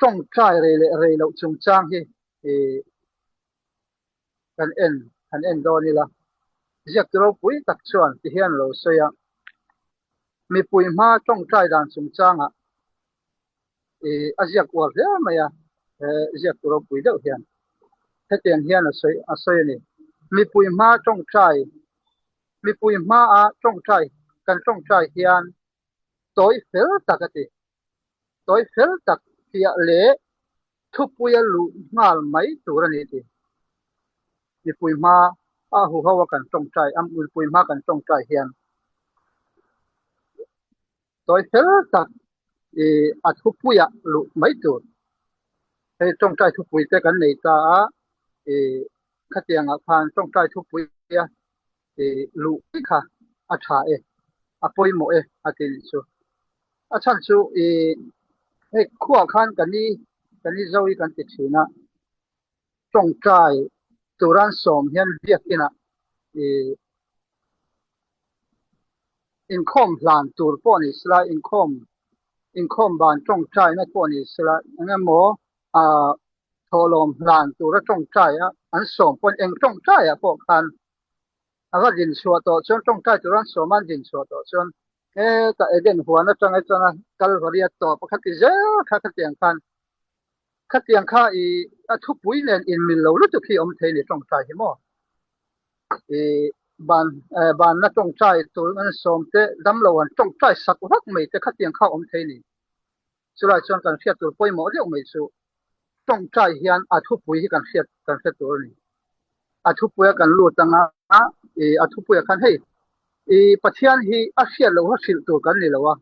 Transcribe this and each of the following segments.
Tawngtai rei leh rei loh chungchang hi kan en han en dawn ila. Ziaktu ropui tak chuan ti hian lo sawi a, mipui hma tawngtai dan chungchangah a ziak uar hle mai a, he ziaktu ropui deuh hian hetiang hian a sawi a sawi a ni. Mipui hma tawngtai mipui hmaa tawngtai kan tawngtai hian tawi fel tak a ti. Tawi fel tak fiah leh thupuia luh nghal mai tur a ni ti. Mipui hma a huho a kan tawngtai a, mipui hma kan tawngtai hian tawi fel tak i a thupuia luh mai tur. Hei tawngtai thupui te kan nei ta a, i khatiangah khan tawngtai thupuia i luh mai kha a tha e, a pawimawh e a ti nih chu. A chhan chu i hei khuaah khan ka ni ka ni zo hi kan ti thin a, tawngtai turan sawm hian biakinah i inkhawm hlan tur pawh ni sela, inkhawm inkhawm ban tawngtaina pawh ni sela, eng emaw ah thawhlawm hlan tura tawngtai a an sawm pawn eng tawngtaiah pawh khan A va din chhuah tawh chuan tawngtai tura an sawm a an din chhuah tawh chuan heta Eden huan atanga chuan Kalvari a tawp a khati zel kha khatiang khan khatiang kha i a thupui nen inmil lo lutuk hi awm thei a ni tawngtai hi maw i ban banna tawngtai tur an sawm te damlo an tawngtai sak vak mai te khatiang kha awm thei a ni. Chulai chuan kan hriat tur pawimawh deuh mai chu tawngtai hian a thupui hi kan hriat kan hre tur a ni. A thupuia kan lut anga i a thupuia khan hei i Pathian hi a hriat loh a hrilh tur kan ni lo a,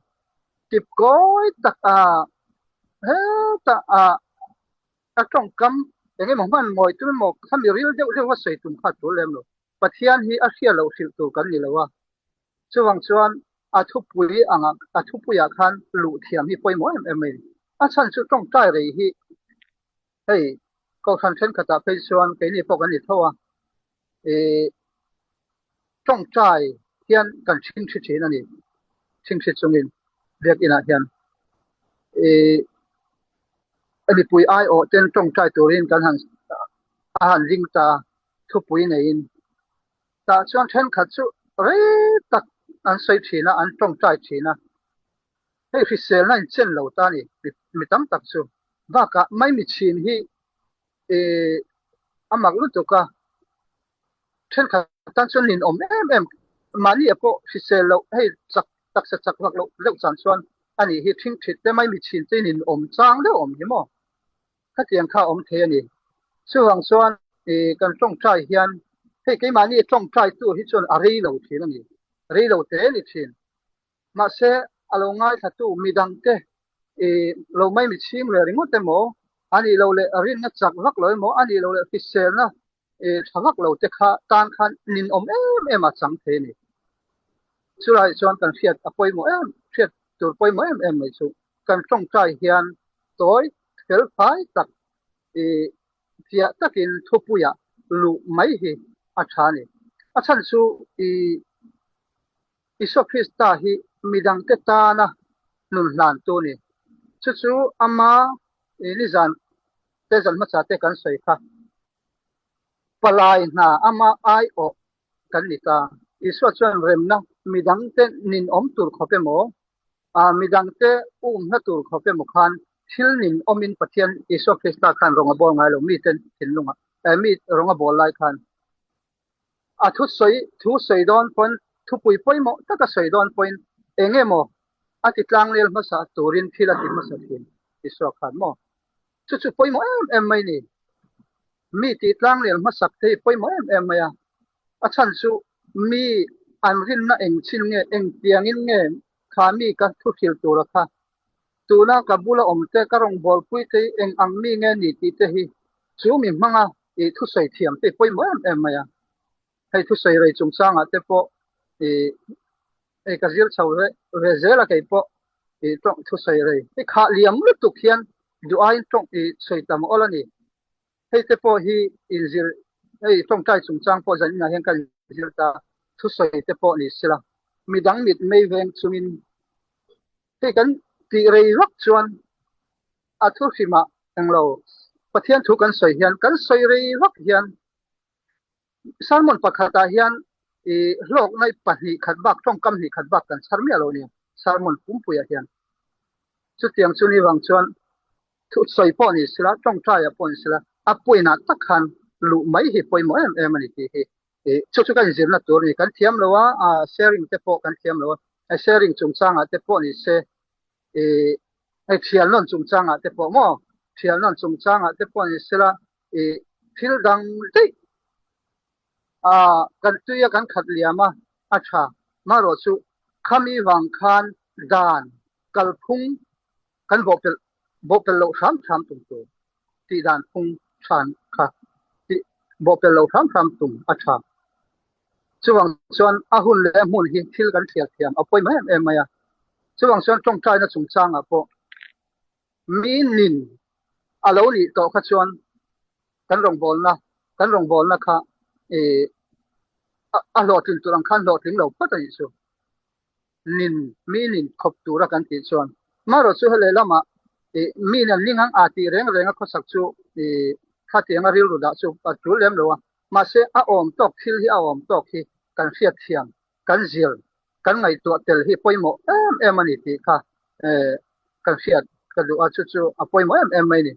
tip kawi tak a hetah a a tawngkam eng emaw hman mawi tum emaw khami ril deuh deuh a sawi tum kha a tul lem lo. Pathian hi a hriat loh hrilh tur kan ni lo a, Chuvang chuan a thupui anga a thupuiah khan luh thiam hi pawimawh em em mai a ni. A chhan chu tawngtai rei hi hei kohhran thenkhatah phei chuan keini pawh kan ni tho a, ih tawngtai hian kan chhingchhi thin a ni. Chhingchhi chungin biakinah hian ih mipui aiawh ten tawngtai turin kan han a han ring ta thupui neiin Tah chuan thenkhat chu rei tak an sawi thin a, an tawngtai thin a. Hei hriselna in chen lo ta a ni, mi tam tak chu. Bakah maimi chhin hi ih a mak lutuk a, thenkhat tan chuan ninawm em em, mahni ah pawh hrisel loh hei chak taksa chak vak loh deuh chan chuan a nih hi thingthit te maimi chhin te ninawm chang deuh awm hi maw. Khatiang kha a awm thei a ni. Chuvang chuan kan tawngtai hian hei keimahni tawngtai tu hi chuan a rei lo thin a ni. Rei lo te ni thin. Mahse a lo ngaithlatu midangte lo mai mi chhing ve ringawt emaw, a nih loh leh rinna chak vak lo emaw, a nih loh leh hriselna tha vak lo te kha tan khan ninawm em em a chang thei a ni. Chulaiah chuan kan hriat a pawimawh em, hriat tur pawimawh em em mai chu kan tawngtai hian tawi fel fai tak ih fiah takin thupuiah luh mai hi a tha a ni. A chhan chu ih Isua Krista hi midangte tana nun hlantu a ni. Chu chu ama ih nizan te zan hmasa te kan sawi kha palai hna ama aiawh kan ni ta. Isua chuan remna midangte ninawm tur khawp emaw, midangte umna tur khawp emaw khan thil ninawmin Pathian Isua Krista khan rawng a bawl ngai lo mite thinlungah, mi rawng a bawl lai khan a thu sawi thu sawi dawn pawn thupui pawimawh taka sawi dawn pawhin eng emaw a ti tlanglel hmasa turin thil a ti hmasa thin Isua khan maw? Chu chu pawimawh em em mai ni. Mi tih tlanglel hmasak te hi pawimawh em em mai a. A chhan chu mi an rinna eng chin nge, eng tiangin nge kha mi ka thu hril tura kha tuna ka bula awm te, ka rawngbawlpui te hi eng ang mi nge ni tih te hi chu mi hmanga i thusawi thiam te hi pawimawh em em mai a. Hei thusawi rei chungchangah te pawh i hei ka zir chho ve ve zel a kei pawh i tawng thusawi rei hi khah liam lutuk hian duh aiin tawng i sawi tam awl a ni. Hei te pawh hi inzir hei tawngtai chungchang pawh zan inah hian ka inzir ta thusawi te pawh ni sela midang mit mei veng chungin hei kan tih rei vak chuan. A thu hrimah englo Pathian thu kan sawi hian kan sawi rei vak hian sermon pakhatah hian i hlawkna pahnih khat bak tawngkam hnih khat bak kan chhar miah lo nia sermon pumpuiah hian. Chutiang chu ni vang chuan thu sawi pawh ni sela tawngtaiah pawh ni sela a point-ah tak khan luh mai hi pawimawh em em a ni tih hi chu chu kan inzirna tur a ni. Kan thiam lo a, sharing te pawh kan thiam lo a, sharing chungchangah te pawh ni se hei thial nawn chungchangah te pawh maw thial nawn chungchangah te pawh ni sela thil dang daih kan tuia kan khat liam a, a tha. Marawh chu khami vang khan dan kalphung kan bawhpelh bawhpelh loh hram hram tum tur tih dan phung than kha tih bawhpelh loh hram hram tum a tha. Chuvang chuan a hun leh a hmun hi thil kan thliar thiam a pawimawh em em mai a. Chuvang chuan tawngtaina chungchangah pawh mi nin a lo nih tawh kha chuan kan rawngbawlna kan rawngbawlna kha ih a hlawhtlin tur ang khan hlawhtling lo phawt a nih chu. Nin mi nin khawp tura kan tih chuan marawh chu helai lamah ih mi nen ning ang a tih reng reng a khawsak chu ih khatianga rilru dah chu a tul lem lo a. Mahse a awm tawk thil hi a awm tawk hi kan hriat thiam, kan zir, kan ngaihtuah tel hi pawimawh em em a ni tih kha kan hriat ka duh a, chu chu a pawimawh em em mai a ni.